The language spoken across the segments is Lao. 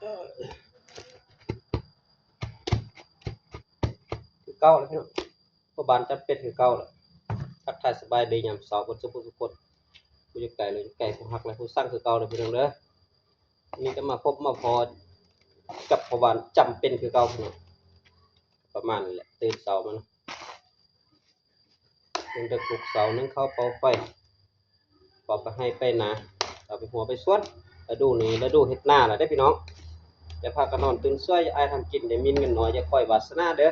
ຄືເກົ່າແຫຼະພີ່ນ້ອງ ພໍ່ບ້ານຈຳເປັນຄືເກົ່າແຫຼະ. ທັກທາຍສະບາຍດີຍາມເຊົ້າເບິດສູ່ຜູ້ສູ່ຄົນ ຜູ້ຢູ່ໄກ ແລະ ຢູ່ໃກ້ ຜູ້ຮັກ ແລະ ຜູ້ຊັງຄືເກົ່າເດີພີ່ນ້ອງເດີ. ນີ້ກໍມາພົບມາພໍ້ກັບພໍ່ບ້ານຈຳເປັນຄືເກົ່າພີ່ນ້ອງ ປະມານນີ້ແຫຼະ ຕື່ນເຊົ້າມາເນາະ ຍັງເດິກ ປຸກເຊົ້າ ໜຶ້ງເຂົ້າ ເປົ່າໄຟ ເປົ່າໄປໄຮ່ໄປນາ ເອົາໄປຫົວໄປສວນ. ລະດູນີ້ລະດູເຮັດນາແລ້ວເດ້ພີ່ນ້ອງ ຢ່າພາກັນນອນຕື່ນສວຍ ຢ່າອ້າຍທຳກິນ ຢ່າໝິ່ນເງິນນ້ອຍ ຢ່າຂ້ອຍວາສະໜາເດີ.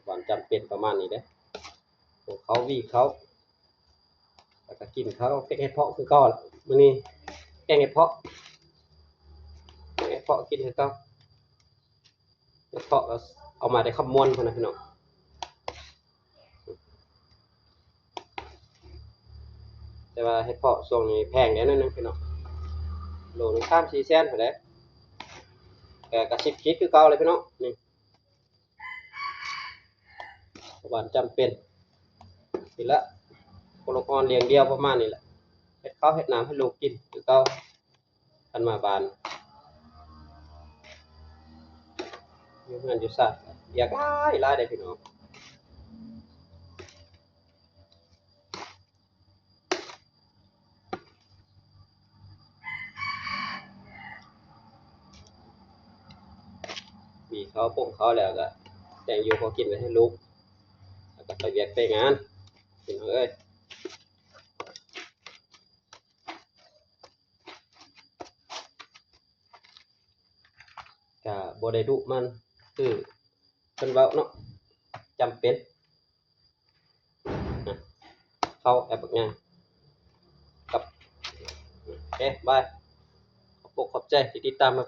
ບ້ານຈຳເປັນປະມານນີ້ເດ້ ປູກເຂົ້າ ຫວີເຂົ້າ ແລ້ວກໍກິນເຂົ້າ. ແກງເຫັດເຜາະຄືເກົ່າ ມື້ນີ້ແກງເຫັດເຜາະ ແກງເຫັດເຜາະກິນຄືເກົ່າ. ເຫັດເຜາະກໍເອົາມາແຕ່ຄຳມ່ວນພຸ້ນນະພີ່ນ້ອງ ແຕ່ວ່າເຫັດເຜາະຊ່ວງນີ້ແພງແດ່ໜ້ອຍໜຶ່ງພີ່ນ້ອງ ໂລໜຶ່ງສາມສີ່ແສນພຸ້ນແຫຼະ ກໍ ກໍສິບຂີດຄືເກົ່າແຫຼະພີ່ນ້ອງ. ນີ້ ບ້ານຈຳເປັນ ນີ້ລະ ຄົນລະອ່ອນລ້ຽງດ່ຽວປະມານນີ້ແຫຼະ ເຮັດເຂົ້າເຮັດນ້ຳໃຫ້ລູກກິນຄືເກົ່າ. ຄັນມາບ້ານ ຢູ່ເຮືອນຢູ່ຊານ ວຽກຫຼາຍຫຼາຍເດ້ພີ່ນ້ອງ. ມີເຂົ້າປົງເຂົ້າແລ້ວກໍແຕ່ງຢູ່ພໍກິນໄວ້ໃຫ້ລູກ ແລ້ວກໍໄປວຽກໄປງານ ພີ່ນ້ອງເອີຍ. ກະບໍ່ໄດ້ດຸມັນ ຄືເພິ່ນເວົ້າເນາະ ຈຳເປັນ. ເຂົ້າແອັບບັກຫຍັງ ກັບ ໂອເຄ ບາຍ. ຂອບອົກຂອບໃຈທີ່ຕິດຕາມຮັບ